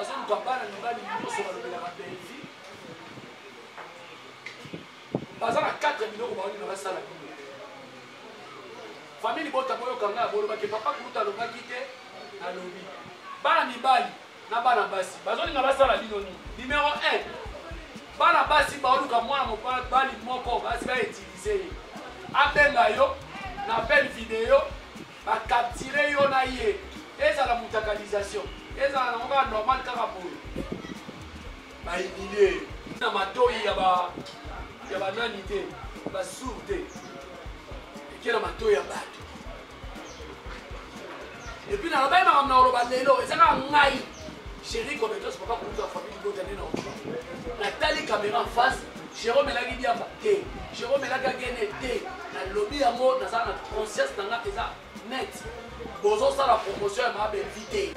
Bazoluka bana mibali nyonso balobelaka Bellevue. Baza na 4 biloko baolinga basala bino. Famille libota boyoka ngai bolobaki papa kuluta alobaki te nalobi. Bana mibali na bana basi bazolinga basala bino nini? Numero 1 bana basi baoluka mwana mobali moko basi bautilize ye abenga yo na appel video ba capturer yo na ye ezala mutakalisation ezala nango kaka normal kaka boye ba humilie na matoyi ya ba ya banani te basour te eke na matoyi ya bato epuis nalobaki makambo na koloba lelo eza kaka ngai chéri cobetos papa kulutu ya famille libota nde na oloba natali caméra en face jérôme elaki diamba te jérôme elaki agene te nalobi yango naza na conscience na nga eza net bozosala promotion ya mabelvi te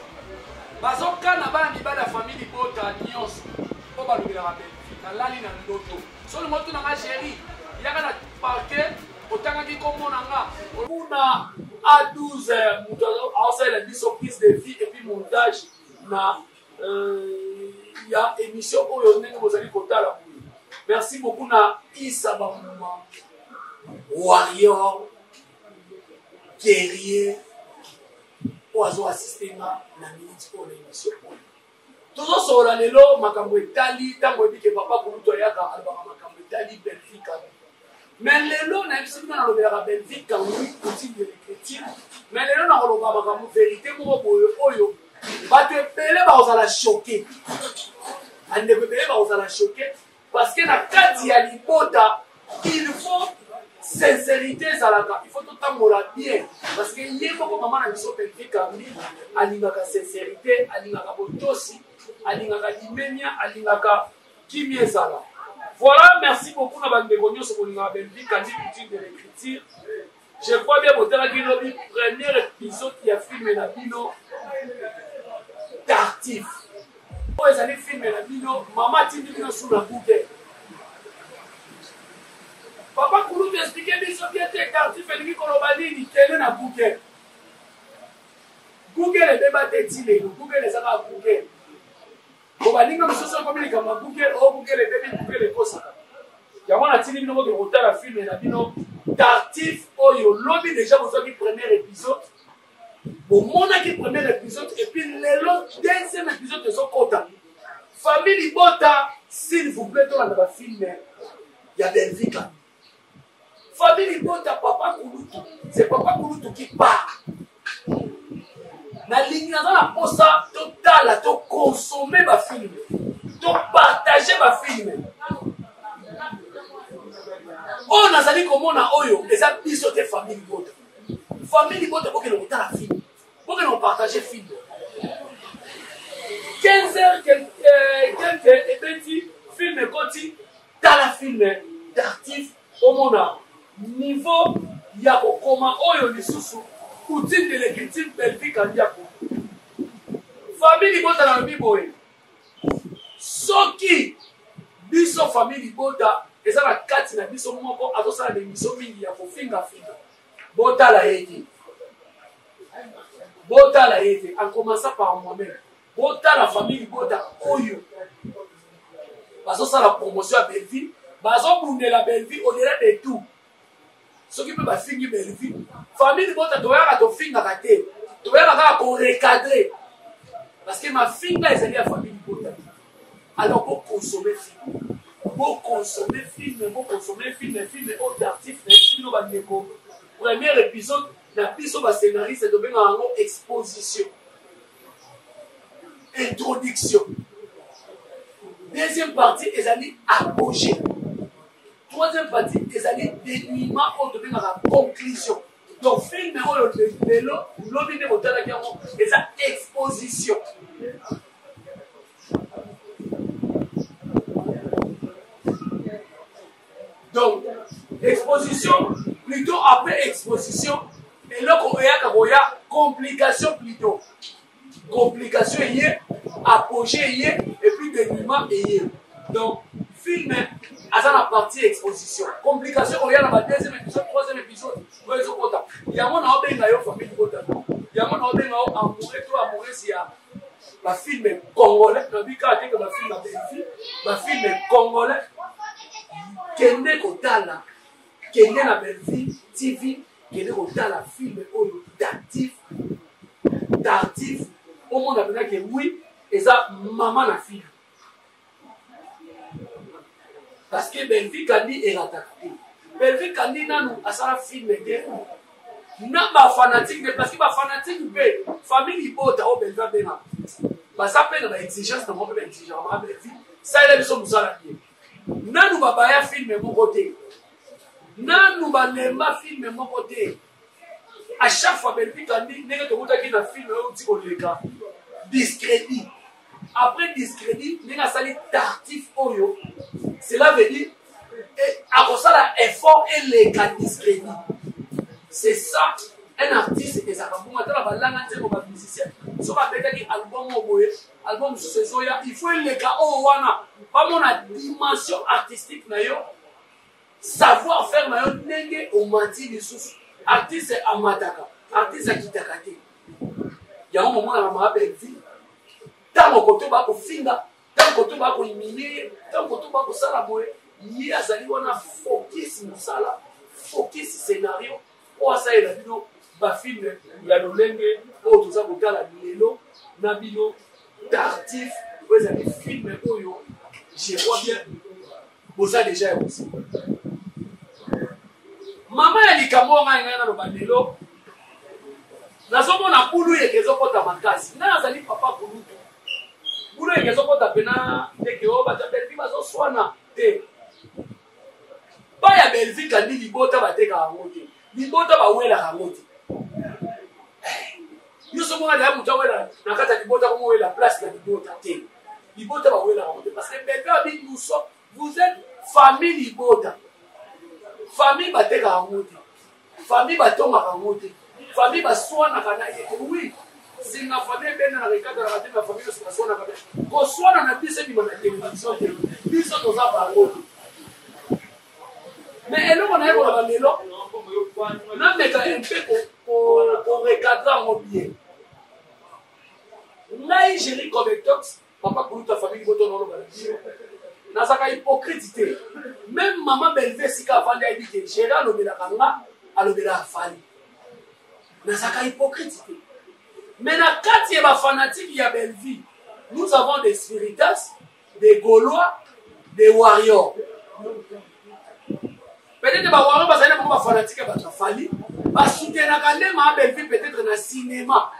bazokana bana mibali ya famille libota nyonso mpo balobelaka belvi nalali na ndoto soki motuna nga chéri yaka na parquet otangaki nkombo na nga kuna a 12 moto aosalela biso prise de vie epuis montage na euh, ya émission oyo ndenge bozali kotala boye merci beaucoup na isa bambuma warrior guerrier oyo azo assiste nga na minute oyo na émission oyo tozosolola lelo makambo etali ntango oyebi ke papa kulutu ayaka alobaka makambo etali bellevie kangu mais lelo nayebisi bino nalobelaka bellevie kangu coutume de l'écriture mais lelo nakoloba makambo verité moko boye oyo bato ebele bakozala choke bandeko ebele bakozala choke parce que na kati ya libota il faut sincérité ezalaka il faut totambola bien parce que ye moko mama na biso Bellevue Kambi alingaka sincérité alingaka botosi alingaka limemia alingaka kimia ezala voilà merci beaucoup na bandeko nyonso bolingaka Bellevue Kandi coutume de l'écriture Je crois bien botalaki lobi premier épisode ya film na bino Tartif. Oyo ezali film na bino mama atindi bino sous na Google. Papa Kulutu explique biso bien te Tartif elingi koloba nini kende na Google. Google ebeba te ti lelo. Google eza kaka Google. Bo baninga mosusu ekomi likambo ya Google, oh Google ebebi, Google ekosaka. Yango natindi bino bokende kotala film na bino Tartif oyo lobi deja bozwaki premier épisode bomonaki premier épisode et puis lelo deuxième épisode ezokota famille libota s'il vous plaît tolanda bafilme ya Belvika Famille libota papa kulutu c'est papa kulutu qui part nalingi naza na posa totala tokonsome bafilme topartage bafilme oyo nazali komona oyo eza biso te famille libota famille libota bokende kotala filme bokende kopartage filme 15 heures quelque ebeti filme ekoti Tala film d'artif omona niveau ya kokoma oyo lisusu coutume de l'écriture Bellevue Kandiako. Famille libota nalobi boye soki biso famille libota eza na kati na biso moko azosala bemission mingi ya kofingafinga botala ye te botala ye te en commençant par moi-même Botala famille libota oyo bazosala promotion ya Bellevue, bazobundela Bellevue au-delà de tout. Soki mpe bafingi Bellevue, famille libota toyaka tofingaka te, toyaka kaka korecadrer parce que mafinga ezali ya famille libota. Alors bokonsome film, bokonsome film, bokonsome film, film oyo d'artiste na bino bandeko. Premier épisode na biso ba scénariste tobengaka yango exposition. Introduction. Deuxième partie ezali apogée. Troisième partie ezali dénouement oyo tobengaka conclusion. Donc film oyo lelo lobi nde botalaki yango eza exposition. Donc exposition plutôt après exposition eloko eyaka koya complication plutôt complication eye apogée eye et puis dénouement eye donc film aza na partie exposition complication oya na ba deuxième épisode troisième épisode oyo ezokota yango na obenga yo famille libota yango na obenga yo amoureux to amoureuse ya Bafilme congolais, nabi kaka te ke bafilme ya Bellevue, bafilme congolais, kende kotala, kende na Bellevue TV, kende kotala filme oyo Tartif. Tartif, omona mpenza ke oui, eza mama na film. Parce que Bellevue Kandi erataka te. Bellevue Kandi nanu asala film te na ba fanatique te, parce que ba fanatique mpe famille libota oyo Bellevue abengaka baza mpe na ba exigence na bango, mpe ba exigeaka maka Bellevue salela biso mosala bien. Nanu babaya film moko te, nanu balemba film moko te. À chaque fois Bellevue Kandi, ndenge tokutaki na film oyo euti koleka Discrédit, après Discrédit ndenge asali Tartif oyo, cela veut dire akosala effort eleka Discrédit. C'est ça un artiste, ezalaka bongo. Ata na balanga nzembo, bamusicien, soki abetaki album oyo boye, album mosusu ezoya, il faut eleka oyo wana, bamona dimension artistique na yo, savoir faire na yo, ndenge omati lisusu. Artiste amataka, artiste akitaka te. Yango momonaka maa Bellevue, ntango koto bakofinga, ntango koto bakohumilie ye, ntango koto bakosala boye, ye azali wana focus mosala, focus scénario oyo asalela bino bafilme ya lolenge oyo toza kotala lelo na bino. Tartif oyo ezali filme oyo, je crois bien boza deja ya kosima. Mama ya likambo ngai ngai naloba lelo, nazomona bulu yeke ezokɔta makasi. Ngai nazali papa kulutu, bulu yeke ezokɔta pena ndeke oyo bato ya Bellevue bazoswana te. Ba ya Bellevue Kandi, libota batekaka yango te, libota bawelaka yango te. Nyonso moko ya moto awela na kati ya libota, komowela place na libota te. Libota bawelaka yango te, parce que Bellevue abi nous sommes, vous êtes famille libota. Famille batekaka yango te, famille batongaka yango te, famille baswanaka na ye te. Oui, singa famille ebendanaka, ekatanaka te, na famille nyonso baswanaka te. Koswana na biso ebima na télévision te, biso toza bango te. Mais eloko na ye koloba lelo, nameka un peu korecadre yango bien. Ngai Géri Cobetox, papa kuluta famille boto, noloba na bino, nazalaka hypocrite te. Même mama Bellevue esika avandi ayebi ke Géri alobelaka nga, alobelaka Fally. Nazalaka hypocrite te. Mais na kati ya bafanatike ya Bellevue, nous avons des spiritas, des Gaulois, des warriors. Peut-être bawarrior bazali na bango bafanatike ya bato ya Fally, basoutenaka nde maa Bellevue peut-être na cinéma.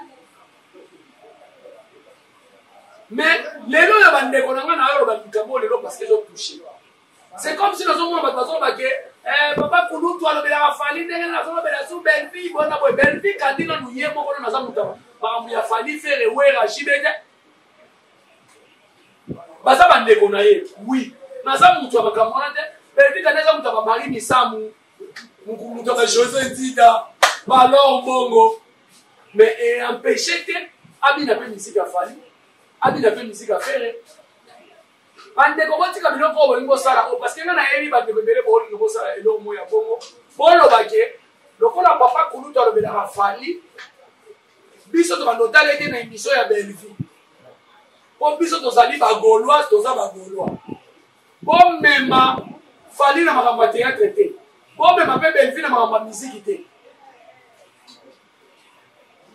Mais lelo oyo bandeko na ngai, na oyo loba likambo lelo parce que ezotouche, c'est comme si nazomona bato bazoloba ke papa kulutu alobelaka Fally ndenge nazolobela su Bellevue bona boye. Bellevue Kandi nanu ye moko nano aza moto makambo ya Fally, Ferre, Wera, JB te, baza bandeko na ye. Oui, naza moto ya makambo wana te. Bellevue Kandi aza moto ya bamari Misamu, moto ya bajosé Nzida, balor mbongo, mais empêche te abina mpe misika ya Fally, abina mpe misika ya Ferre. Bandeko, botika biloko oyo bolingi bosala oyo, parce que ngai nayebi bandeko ebele bolingi bosala eloko moko ya bongo, boloba ke lokola papa kulutu alobelaka Fally, biso tobanda otala ete na émission ya Bellevue, mpo biso tozali bagaulois, toza bagaulois. Bomema Fally na makambo ya théâtre te, bomema mpe Bellevue na makambo ya miziki te,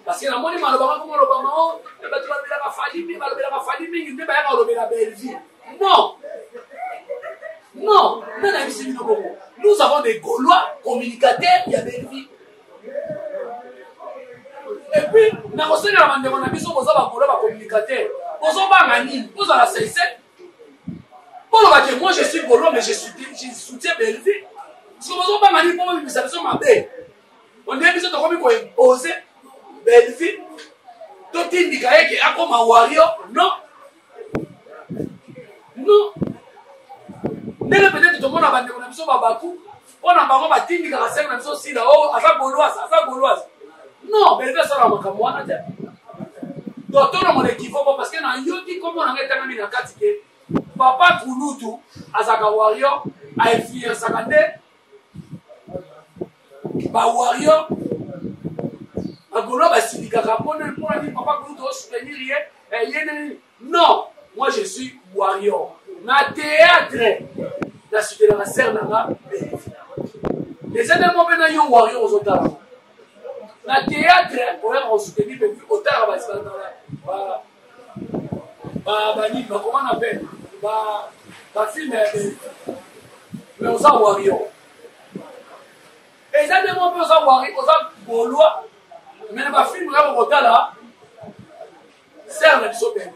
parce que namoni maloba moko moloba mao bato balobelaka Fally mingi, balobelaka Fally mingi nde bayaka kolobela Bellevue. Non, non, nde nayebisi bino bongo, nous avons des Gaulois communicateurs ya Bellevue. Et puis nakosengela bandeko na biso, boza bagaulois bacommunicateur, bozobanga nini? Bozala sincère, boloba ke moi je suis Gaulois, mais je soutiens Bellevue. Soki bozobanga nini mpo bobimisa biso mabe, ondenge biso tokomi koimpose Bellevue, totindika ye ke akoma wario? Non, non. Ndenge peut-être tomona bandeko na biso babaku, mpo na bango batindikaka senge na biso sila o aza gauloise, aza gauloise. Non, Bellevue asalaka makambo wana te. To tolongola équivoque, parce que nayoki kombo na ngai etangami na kati ke papa kulutu azalaka warrior, ainfluensaka nde bawarrior, bagaulois basilikaka mpona nini papa kulutu osoutenir ye. eh, ye nini. Non, moi je suis warrior. Na théâtre, na soutenaka sœur na nga Bellevue. Eza nde moko mpe na yo warrior ozotala. Na théâtre, oyaka kosoutenir Bellevue, otalaka ba ba banini bakoma na peine ba ba film ya Bellevue. Mais oza warrior. Eza nde moko mpe oza warrior, oza gaulois, mais na ba film oyaka kotala sœur na biso belle.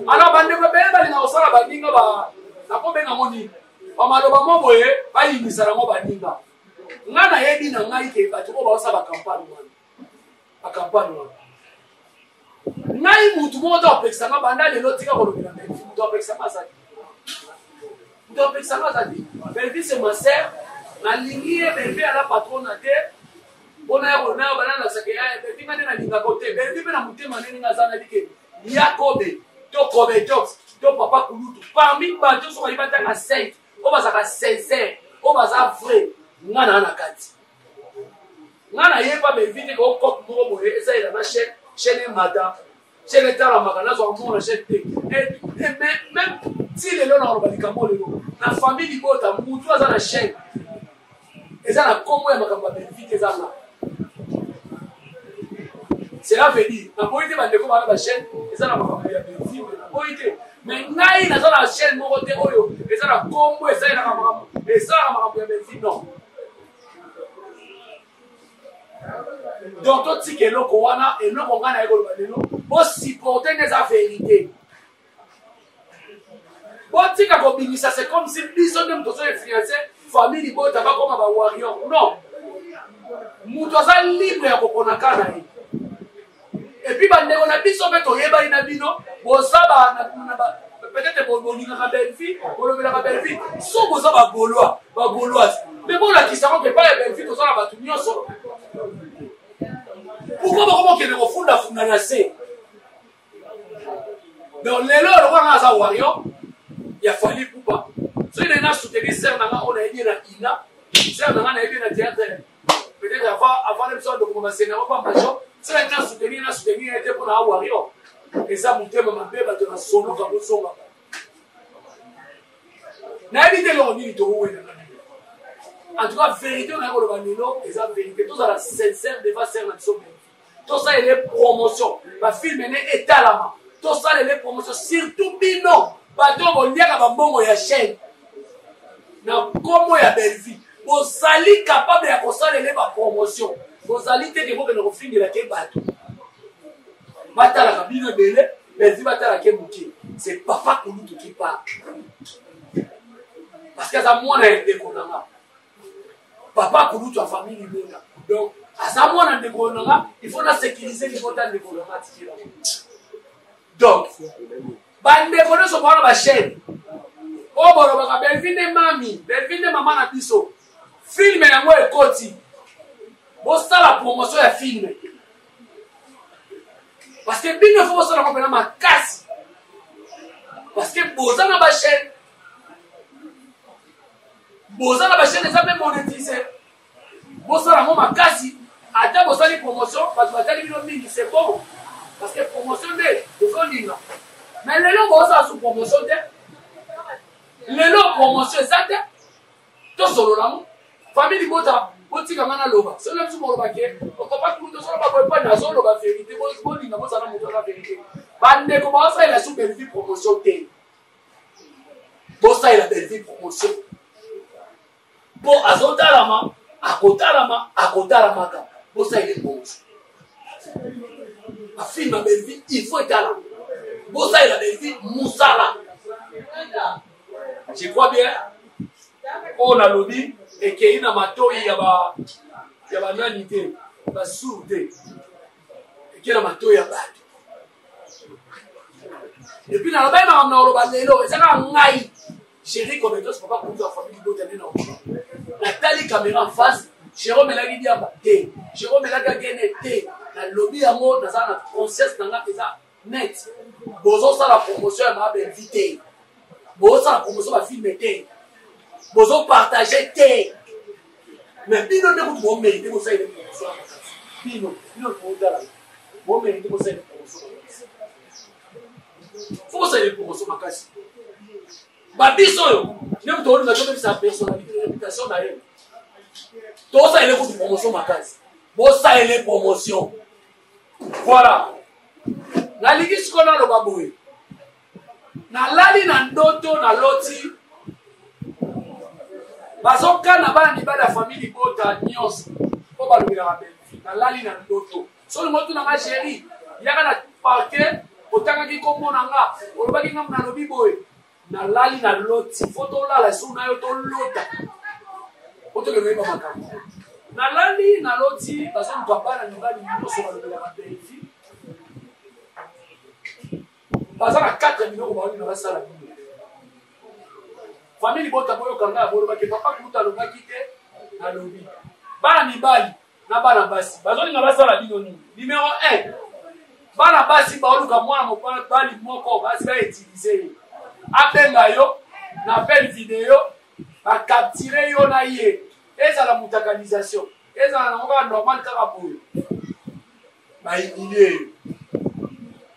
Alors bandeko ebele balinga kosala baninga ba nakobenga ngo nini bamaloba mo boye bayinisa yango baninga. Nga nayebi na ngai ke bato oyo baosala bakampagne wana, bakampagne wana, ngai mutu moko to apekisa nga banda lelo tika kolobela Bellevue. Mutu apekisa nga aza te, mutu apekisa nga aza te. Bellevue c'est ma sœur, nalingi ye. Bellevue aza patrona te mpona ya kona balalakisaka ya Bellevue. Nga nde nalingaka te Bellevue mpe na motema ndenge nga aza nayebi ke ya Kobe to Kobe Tox to papa Kulutu parmi bato soki bayi batanga 5 oyo bazalaka sincère, oyo baza vrai, nga naa na kati. Nga nayeba Bellevue te ko cope moko boye esalela na chaîne, chaîne emata, chaîne etalamaka, nazwaka mbongo na chaîne te. Même ti lelo nakoloba likambo lelo na famille libota, mutu aza na chaîne eza na kombo ya makambo ya Bellevue te, eza nga. Cela veut dire naboyi te bandeko bana ba chaîne eza na makambo ya Bellevue, naboyi te, mais ngai naza na chaîne moko te oyo eza na kombo esalelaka makambo, esalaka makambo ya Bellevue, non. Donc totika eloko wana. Eloko ngai naye koloba lelo, bosupporte nde eza vérité. Botika kobimisa c'est comme si biso nde moto ozo influence famille libota bakoma ba warrior. Non, moto aza libre ya kopona ka na ye. Et puis bandeko na biso mpe toyebani na bino, boza ba peut-être bolingaka Bellevue, bolobelaka Bellevue, so boza ba gaulois, ba gauloise, mais bolakisa ngo epai ya Bellevue toza na bato nyonso. Pourquoi bakoma okende kofundafunda na se? Donc lelo lokola nga aza warrior ya Fally Ipupa, soki naye na soutenir sœur na nga oyo nayebi ye na ina, sœur na nga nayebi ye na théâtre, peut-être avant na biso ndoko basenga ngo pamba jo, soki naye na soutenir, na soutenir ye te mpo na warrior, eza motema mabe. Bato na soloka bozonga, nayebi te eloko nini towela. En tout cas, vérité oyo naye koloba lelo eza vérité. Tozala sincère devant sœur na biso Bellevue, tosalele promotion, bafilme ne etalama, tosalele promotion. Surtout bino bato oyo boliaka bambongo ya chaîne na nkombo ya Bellevue, bozali capable ya kosalele bapromotion, bozali te ke bokende kofingela ke bato batalaka bino ebele, Bellevue batalaka moke. C'est papa Kulutu qui parle parce que aza mwana ya ndeko na nga, papa Kulutu ya famille libota. Donc aza mwana ndeko na nga, il faut na sécuriser libota ndeko na nga atikela. Donc bandeko nyonso bawana bachaîne oyo bolobaka Bellevue nde mami, Bellevue nde mama na biso, filme yango ekoti, bosala promotion ya filme parce que bino fo bosala ngo mpena makasi parce que boza na bachaîne, boza na bachaîne eza mpe monétise, bosala yango makasi. Ata bosali promotion, bato batali bino mingi, c'est bon parce que promotion nde tozolinga. Mais lelo bozala su promotion te, lelo promotion eza te. Tosolola ngo famille libota, botika nga naloba. Soki na biso boloba ke papa Kulutu ozoloba boye, mpo nazoloba vérité. Bolinga bozala moto aza vérité. Bandeko baosalela su Bellevue promotion te, bosalela Bellevue promotion mpo azotalama, akotalama, akotalamaka. Bosalela promotion, bafilme ya Bellevue il faut etalama, bosalela Bellevue mosala. Je crois bien oyo nalobi ekei na matoi ya ba ya banani te, basur te, ekei na matoi ya bato. Et puis nalobaki makambo na koloba lelo eza kaka ngai Géri Cometos, papa Kulutu ya famille libota nde na natali caméra en face. Jérôme elaki diamba te, Jérôme elaki agene te, nalobi yango, naza na conscience na nga eza net. Bozosala promotion ya maa Bellevue te, bozosala promotion bafilme te, bozopartage te, mais bino nde kutu bomérite bosalele promotion ya makasi. Bino bino botala. Bomérite bosala promotion makasi. Fo bosala promotion makasi. Babiso oyo nde moto olinga tobebisa personnalité, réputation na ye. Tosalele kutu promotion makasi. Bosalele promotion. Voilà. Nalingi sikoyo naloba boye. Nalali na ndoto, naloti bazokana bana mibali ya famille libota nyonso mpo balobelaka Bellevue. Nalali na ndoto. Soki olingi otuna nga Jerry, yaka na parquet, otangaki nkombo na nga, olobaki nga nalobi boye. Nalali na loti, fo tolala esu na yo tolota po tokende koyeba makambo. Nalali na loti bazoluka bana mibali nyonso balobelaka Bellevue. Baza na 4 biloko baolinga basala bino. Famille libota boyoka ngai, bolobaki papa kuta alobaki te, nalobi. Bana mibali na bana basi bazolinga basala bino nini? Numero 1, bana basi baoluka mwana mobali moko basi bautilize ye, abenga yo na appel video, bakaptire yo na ye, ezala mutakalisation, ezala nango kaka normal kaka boye, bahumilie yo,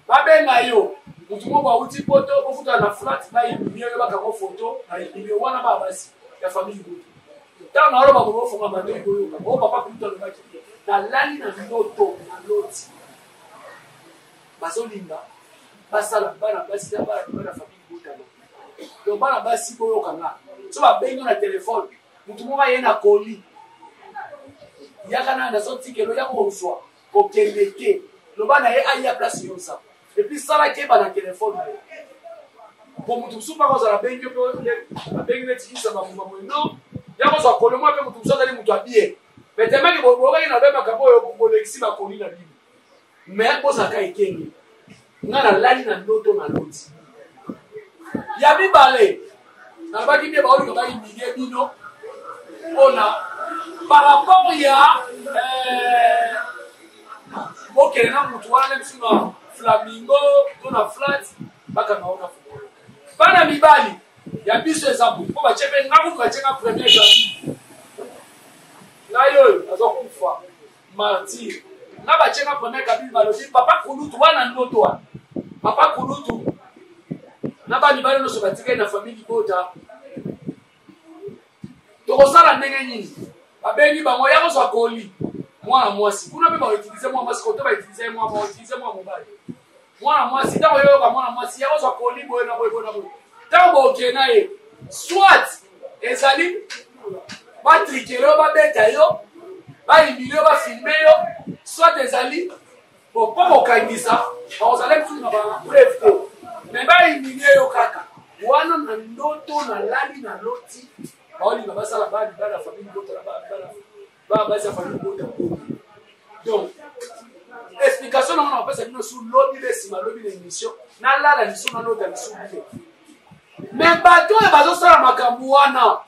babenga yo motu moko awuti poto, bofutana na flat, bahumilie yo, bakango foto, bahumilie wana bana basi ya famille libota. Ntango naoloba boye, bofonga matoi boyoka. O papa kutu alobaki te, nalali na ndoto, naloti bazolinga basala bana basi na bana bana famille libotama. Donc bana basi boyoka nga, so babengi na telefone motu moko aye na koli, yaka na nazotikelo, yaka kozwa, kokende te, loba na ye aya place yo oza, epuis sala keba na telefone na ye, po motu mosusu mpe akozala abengi yo mpe abengi neti isa makumba boye, non, ya kozwa kolo mwa mpe motu mosusu azali motu abie mais temaki boyokaki na lobe makambo oyo bolekisi bakoli na bino, mais bozalaka ekenge. Nga nalali na ndoto, naloti ya mibale, nalobaki bie baolinga bahumilie bino mpona par rapport ya bokende na mutu wana biso na flamingo to na flat, bakanga wana fungolo. Bana mibali ya biso eza boye, mpo batie mpe nga kutu batie nga premier famille ngai oyo naza kufa martyr, nga batie nga premier kabili, balobi papa kulutu wana ndoto wana papa kulutu na bana mibali nyonso batikali na famille libota, tokosala ndenge nini? Babengi bango ya kozwa koli mwana mwasi kuna mpe bautilize mwana mwasi kote, bautilize mwana, bautilize mwana mobali, mwana mwasi. Ntango yoyoka mwana mwasi ya kozwa koli boye na boye boye na boye, ntango bokee na ye, soit ezali batrikele yo, babeta yo, bayibile yo, bafilme yo, soit ezali mpo kokangisa, bakozala lisusu na bapreuve te, me bahumilie yo kaka wana. Na ndoto nalali naloti baolinga basala bana bana famille libota na bana bana basi ya famille libota. Donc explication nango nakopesa bino su lobi be nsima lobi na émission. Nalala lisu, nalota lisu bie, me bato oyo bazosala makambo wana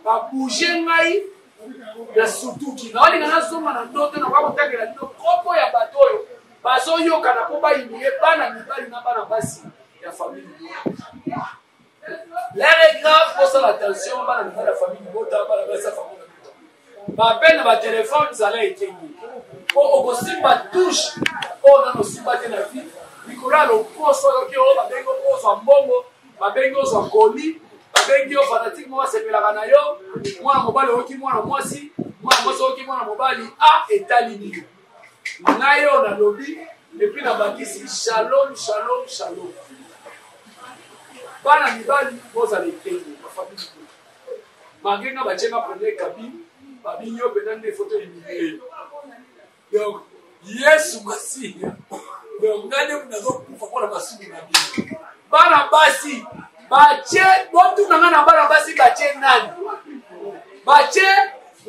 babouge ngai na sutuki, naolinga nazonga na ndoto, nakoka kotangela bino nkombo ya bato oyo bazoyokana mpo bahumilie bana mibali na bana basi ya famille libota. L'heure est grave, bosala attention, bana mibali ya famille libota, bana basi ya famille libota. Bape na batelefone, zala ekengi mpo okosimba touche oyo nano osimba te na vie, likolo ya lokoso oyoki oyo babengi ozwa mbongo, babengi ozwa koli, babengi yo fanatique moko asepelaka na yo, mwana mobali oyoki mwana mwasi, mwana mwasi oyoki mwana mobali, a etali bino. Ngai oyo nalobi epuis nabakisi shalom, shalom, shalom. Bana mibali bozala ekenge na famille libota, malgré nga batie nga premier cabine, babingi yo mpenza nde foto humilie. Donc Yesu Masiya, donc ngai nde nazokufa mpona masumu na bino. Bana basi batie, botuna nga na bana basi batie nani? Batie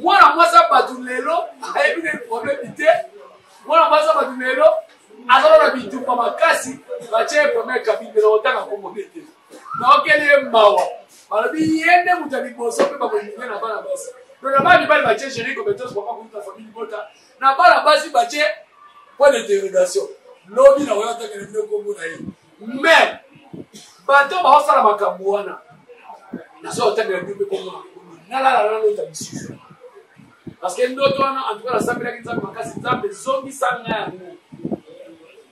mwana mwasi ya bato lelo ayebi nde problème te, mwana mwasi ya bato lelo azala na bitumba makasi, batie ye première cabine, mpe nakotanga kombo nde te, naokeli ye mawa, balobi ye nde moto ya liboso mpe bakolinge na bana basi. Donc na bana mibali batie Jerry Kobetos, papa kuta famille libota, na bana basi batie point d'interrogation. Lobi na koya tangela bino kombo na ye, mais bato baosala makambo wana nazo kotangela bino mpe kombo na nalala nalota lisusu. Parce que ndoto wana en tout cas nasambelaki Nzambe makasi, Nzambe zongisa ngai yango.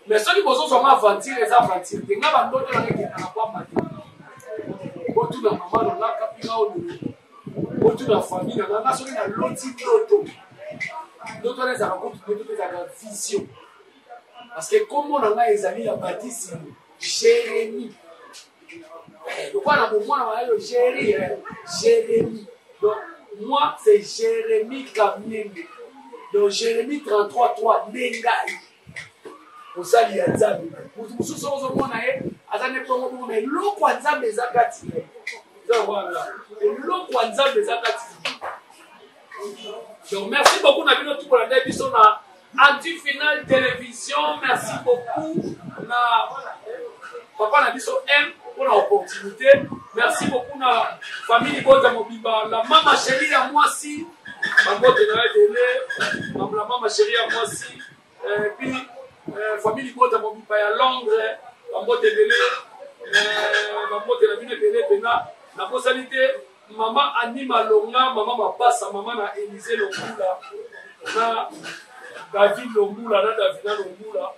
Mais soki bozozwa nga aventure eza aventure te, nga bandoto nanga ekendaka pamba te. Botuna mama na nga kapinga oyo, botuna famille na nga, nga soki naloti ndoto, ndoto wana ezalaka kutu ndoto te, ezalaka vision. Parce que kombo na ngai ezali ya batisimo Jérémie. Eh, lokola na bomwana wana yo Jéri, eh, Jérémie. Donc moi c'est Jérémie Kamienge. Donc Jérémie 33 3 nde ngai. Mosali ya Nzambe. Moto mosusu ozomona ye aza nde bongo bongo mais eloko ya Nzambe eza kati na ye. Eza wana. Eloko ya Nzambe eza kati na ye. Donc merci beaucoup na bino tout kolanda biso na Anti Final Télévision. Merci beaucoup na papa na biso M pour la opportunité. Merci beaucoup na famille Libota mobimba, la mama chérie ya mwasi. Bambote na ebele, la mama chérie ya mwasi. Et puis euh, famille Libota mobimba ya Londres, bambote ebele. Euh, bambote na bino ebele pena. Nabosani te Mama Annie Malonga, mama Mapasa, mama na Elysee Longula, na David Longula, na Davina Longula,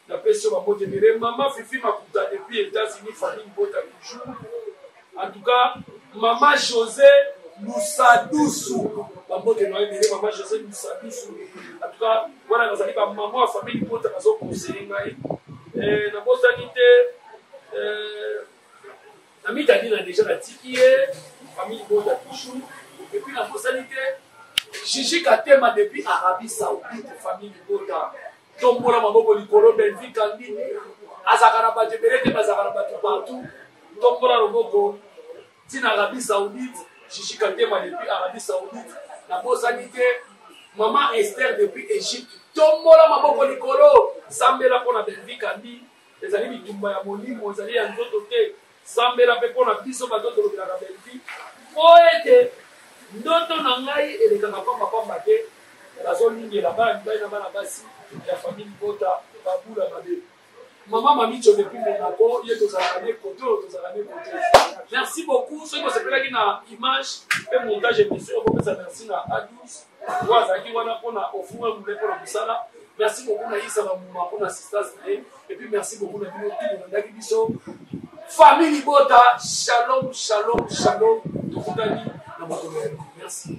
napesi yo bambote ebele. Mama Fifi Makuta depuis États-Unis, famille Mbota toujours. En tout cas, mama José Lusadusu, bambote na yo ebele, mama José Lusadusu. En tout cas, wana nazali ba mama ya famille Mbota bazo conseiller ngai. Eh, nabosani te eh, Na mitadi na deja natiki ye famille libota toujours et puis nabosani te Gigi Katema depuis Arabie Saoudite famille libota tombola maboko likolo Bellevue Kandi azalaka na bato ebele te bazalaka na bato partout tombola loboko ntina Arabie Saoudite Gigi Katema depuis Arabie Saoudite nabosani te Maman Esther depuis Egypte tombola maboko likolo sambela mpo na Bellevue Kandi Ezali bitumba ya molimo, ezali ya nzoto te. Sambela mpe mpo na biso bato oyo tolobelaka Bellevue, mpo ete ndoto na ngai elekaka pamba pamba te. Bazolingela bana mibali na bana basi ya famille libota babula mabe. Mama Mamicho depuis Monaco, ye tozalaka ne kote oyo tozalaka ne kote. Merci beaucoup. Soki bosepelaki na image mpe montage émission, okopesa merci na A12 oyo azalaki wana mpo na ofunga mule mpo na mosala. Merci beaucoup na Issa Bamuma pour l'assistance na ye. Et puis merci beaucoup na bino tout bolandaki biso. Famille Libota, shalom, shalom, shalom. Tokutani na mokolo ya lobi. Merci.